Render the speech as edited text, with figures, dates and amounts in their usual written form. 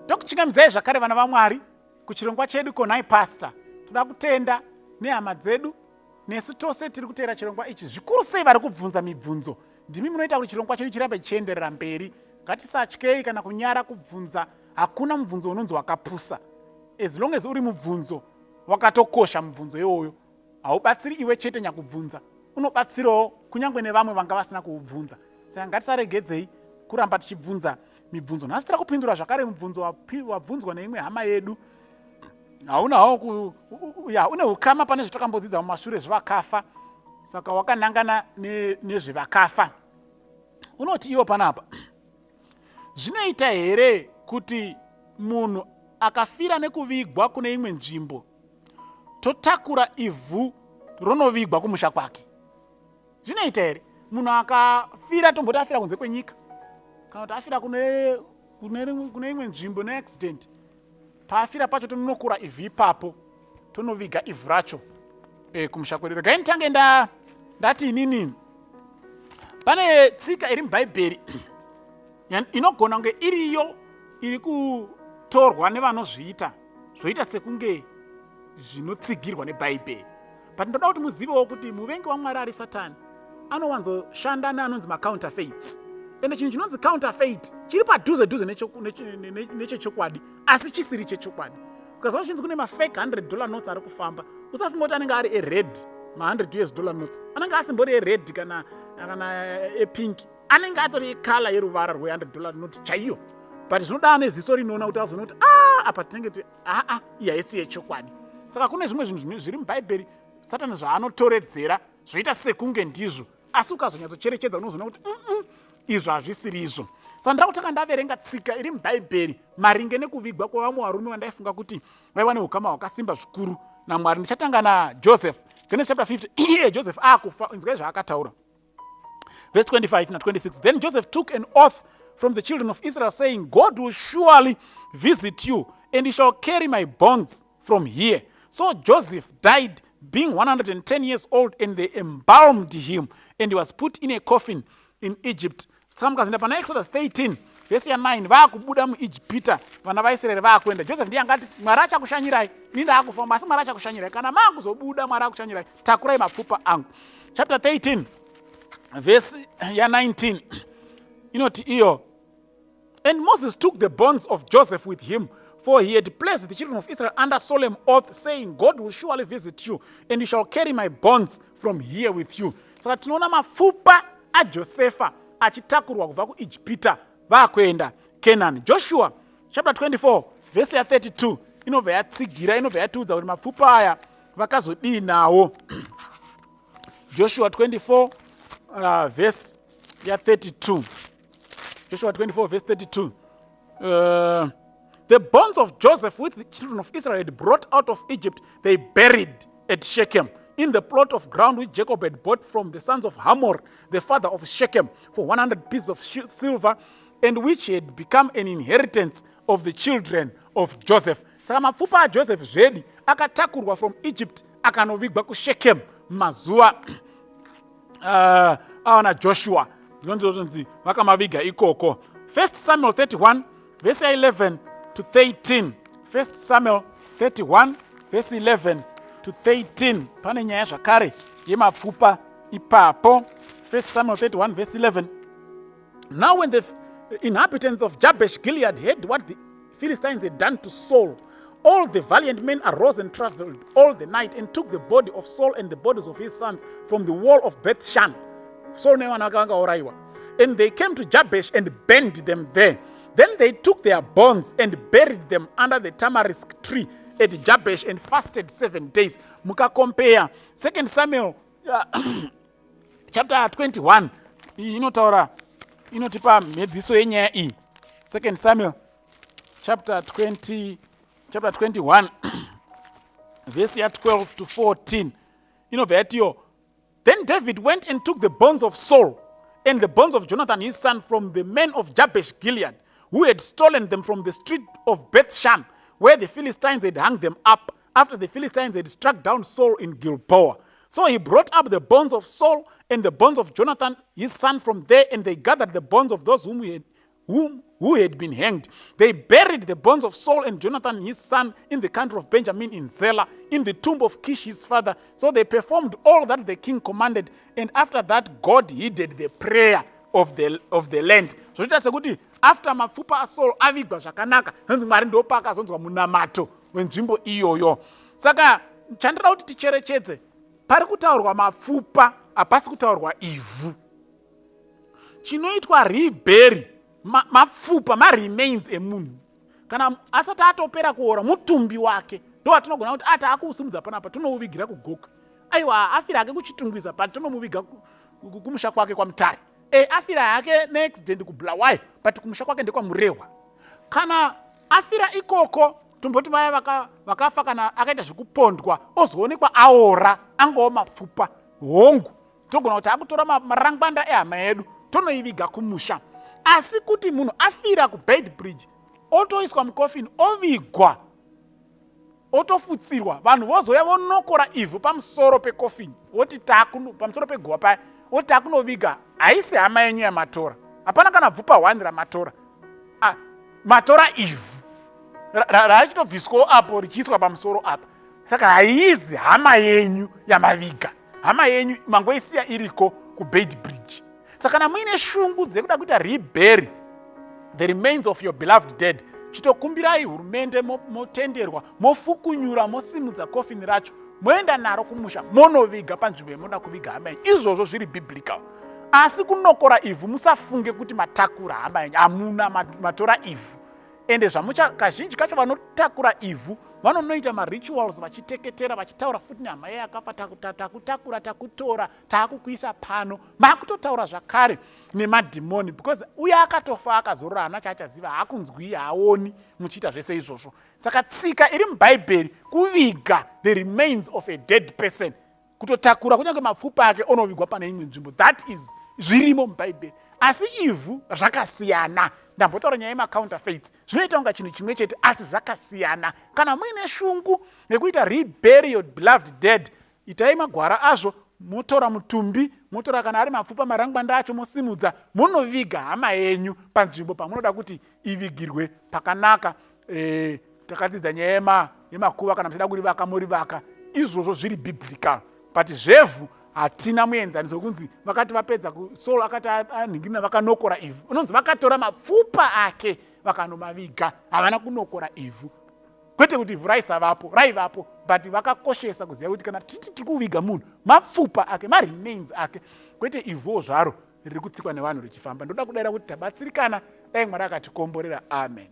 Tokuchingamidzai zvakare vana vaMwari kuchirongwa chedu Konai Pastor. Toda kutenda nehama dzedu nesu tose tiri kuteera chirongwa ichi, zvikuru sei vari kubvunza mibvunzo. Ndimi munoita kuti chirongwa chedu chirambe chichienderera mberi. Ngatisatyei kana kunyara kubvunza. Hakuna mubvunzo unonzi wakapusa. As long as uri mubvunzo wakatokosha, mubvunzo iwoyo haubatsiri iwe chete nyakubvunza, unobatsirawo kunyange nevamwe vanga vasina kuubvunza. Saka ngatisaregedzei kuramba tichibvunza mibvunzo. Nhasi tiri kupindura zvakare mubvunzo wabvunzwa neimwe hama yedu. Hauna hawo ya une ukama pane zvatakambodzidza mumashure zvevakafa, saka wakanangana nezvevakafa. Unoti iwo panapa, zvinoita here kuti munhu akafira nekuvigwa kune imwe nzvimbo totakura ivhu ronovigwa kumusha kwake? Zvinoita here munhu akafira, tomboti afira kunze kwenyika kana kuti afira kune imwe nzvimbo neaccident, paafira pacho tononokura ivhu ipapo tonoviga ivhu racho kumusha kwedu? Regai nditange ndati inini pane tsika iri muBhaibheri inogona kunge iriyo iri kutorwa nevanozviita zvoita sekunge zvinotsigirwa neBhaibheri, but ndoda kuti muzivewo kuti muvengi waMwari ari Satani anowanzoshanda neanonzi macounterfeits, ende chinhu chinonzi counterfeit chiri padhuze dhuze nechechokwadi asi chisiri chechokwadi. Ukaziva chinzi kune mafake $100 notes ari kufamba, usafunga kuti anenge ari ered. Ma100 US dollar notes anenge asimbori ered kana epink, anenge atori ecolour yeruvara rwe$100 note chaiyo, but zvinoda neziso rinoona kuti azoona kuti a apa tinenge ti aa iyi haisi yechokwadi. Saka kune zvimwe zvinhu zviri muBhaibheri Satani zvaanotoredzera zvoita sekunge ndizvo, asi ukazonyatsocherechedza unozoona kuti izvo hazvisiri izvo. Saka ndira kutanga ndaverenga tsika iri muBhaibheri maringe nekuvigwa kwevamwe varume vandaifunga kuti vaiva neukama hwakasimba zvikuru naMwari. Ndichatanga naJoseph, Genesis chapter 50. Iye Joseph akufa, inzwai zvaakataura, verse 25 na 26: "Then Joseph took an oath from the children of Israel, saying, 'God will surely visit you, and you shall carry my bones from here.' So Joseph died, being 110 years old, and they embalmed him, and he was put in a coffin in Egypt." Saka mukazoenda pana Exodus 13 vhesi ya9, vaakubuda muIjipita vana vaIsraeri vaakuenda, Joseph ndiye angati, "Mwari achakushanyirai, ini ndaakufamba, asi Mwari achakushanyirai. Kana maakuzobuda, Mwari akushanyirai, takurai mapfupa angu." Chapter 13 vhesi ya19 inoti iyo, "And Moses took the bones of Joseph with him, for he had placed the children of Israel under solemn oath, saying, 'God will surely visit you, and you shall carry my bones from here with you.'" Saka tinoona mapfupa aJosefa achitakurwa kubva kuIjipita vaakuenda Kenani. Joshua chapter 24 vhesi ya32 inobva yatsigira, inobva yatiudza kuti mapfupa aya vakazodii nawo. Joshua 24 vhesi ya32, Joshua 24 verse 32: "The bones of Joseph, with the children of Israel had brought out of Egypt, they buried at Shechem, in the plot of ground which Jacob had bought from the sons of Hamor, the father of Shechem, for 100 pieces of silver, and which had become an inheritance of the children of Joseph." Saka mapfupa aJoseph zvedi akatakurwa from Egypt akanovigwa kuShechem mazuva awana Joshua. Ndinonzi vakamaviga ikoko. First Samuel 31 verse 11 to 13, First Samuel 31 verse 11 to 13, pane nyaya zvakare yemapfupa ipapo. First Samuel 31 verse 11: "Now when the inhabitants of Jabesh Gilead heard what the Philistines had done to Saul, all the valiant men arose and traveled all the night and took the body of Saul and the bodies of his sons from the wall of Bethshan." Saul nevana vake vanga. "And they came to Jabesh and burned them there. Then they took their bones and buried them under the tamarisk tree at Jabesh and fasted 7 days." Mukacompare Second Samuel chapter 21, iyi inotaura, inotipa mhedziso yenyaya iyi. Second Samuel chapter 20, chapter 21 verse ya12 to 14 inobva yatiyo, "Then David went and took the bones of Saul and the bones of Jonathan his son from the men of Jabesh Gilead, who had stolen them from the street of Bethshan, where the Philistines had hung them up after the Philistines had struck down Saul in Gilboa. So he brought up the bones of Saul and the bones of Jonathan his son from there, and they gathered the bones of those whom he had, who had been hanged. They buried the bones of Saul and Jonathan his son in the country of Benjamin in Zelah, in the tomb of Kish his father. So they performed all that the king commanded, and after that God heeded the prayer of the land. Zvoita sekuti after mapfupa aSaul avigwa zvakanaka, nonzi Mwari ndopaakazonzwa munamato wenzvimbo iyoyo. Saka chandinoda kuti ticherechedze, pari kutaurwa mapfupa, hapasi kutaurwa ivhu. Chinoitwa rebury mapfupa, maremains emunhu kana asati atopera kuora mutumbi wake, ndo watinogona kuti ati akuusimudza panapa, tonouvigira kuGokwe. Aiwa, afira hake kuChitungwiza, but tonomuviga kumusha kwake kwaMutare. Afira hake neaccident kuBulawayo, but kumusha kwake ndekwaMurehwa. Kana afira ikoko, tomboti vaya vakafa kana akaita zvekupondwa, ozoonekwa aora, angowo mapfupa, hongu, togona kuti akutora marangwanda ehama yedu, tonoiviga kumusha. Asi kuti munhu afira kuBeitbridge, otoiswa mukofini, ovigwa, otofutsirwa, vanhu vozoya vonokora ivhu pamusoro pekofini, voti pamusoro peguva paya, voti takunoviga, haisi hama yenyu yamatora. Hapana kana bvupa 1 ramatora. Ah, matora ivhu rachitobviswawo apo richiiswa pamusoro apa. Saka haizi hama yenyu yamaviga. Hama yenyu mangoisiya iriko kuBeitbridge. Saka kana muine shungu dzekuda kuita rebury the remains of your beloved dead, chitokumbirai hurumende, motenderwa, mofukunyura, mosimudza kofini racho, moenda naro kumusha, monoviga panzvimbo yamunoda kuviga hama yenyu. Izvozvo zviri biblical. Asi kunokora ivhu, musafunge kuti matakura hama yenyu. Hamuna matora ivhu. Ende zvamucha kazhinji kacho vanotakura ivhu vanonoita marituals, vachiteketera, vachitaura futi nehama iye yakafa: "Takutakura, takutora, taakukuisa pano." Maakutotaura zvakare nemadhimoni, because uye akatofa, akazorora, hana chaachaziva, haakunzwi, haaoni muchiita zvese izvozvo. Saka tsika iri mubhaibheri kuviga the remains of a dead person, kutotakura kunyange mapfupa ake onovigwa pane imwe nzvimbo. That is zvirimo mubhaibheri. Asi ivhu zvakasiyana. Ndambotaura nyaya yemacounterfeits, zvinoita kunga chinhu chimwe chete, asi zvakasiyana. Kana muine shungu nekuita rebury your beloved dead, itai magwara azvo, motora mutumbi, motora kana ari mapfupa, marangwanda acho, mosimudza, monoviga hama yenyu panzvimbo pamunoda kuti ivigirwe pakanaka. Takadzidza nyaya yemakuva. Kana muchida kurivaka, morivaka. Izvozvo zviri biblical, but zvevhu hatina muenzaniso wekunzi vakati vapedza, Saul akati anhingirina, vakanokora ivhu. Unonzi vakatora mapfupa ake vakanomaviga, havana kunokora ivhu. Kwete kuti ivhu raisavapo, raivapo, but vakakoshesa kuziva kuti kana titi tiri kuviga munhu, mapfupa ake, maremains ake, kwete ivhuwo zvaro riri kutsikwa nevanhu richifamba. Ndoda kudayira kuti tabatsirikana. Dai Mwari akatikomborera. Amen.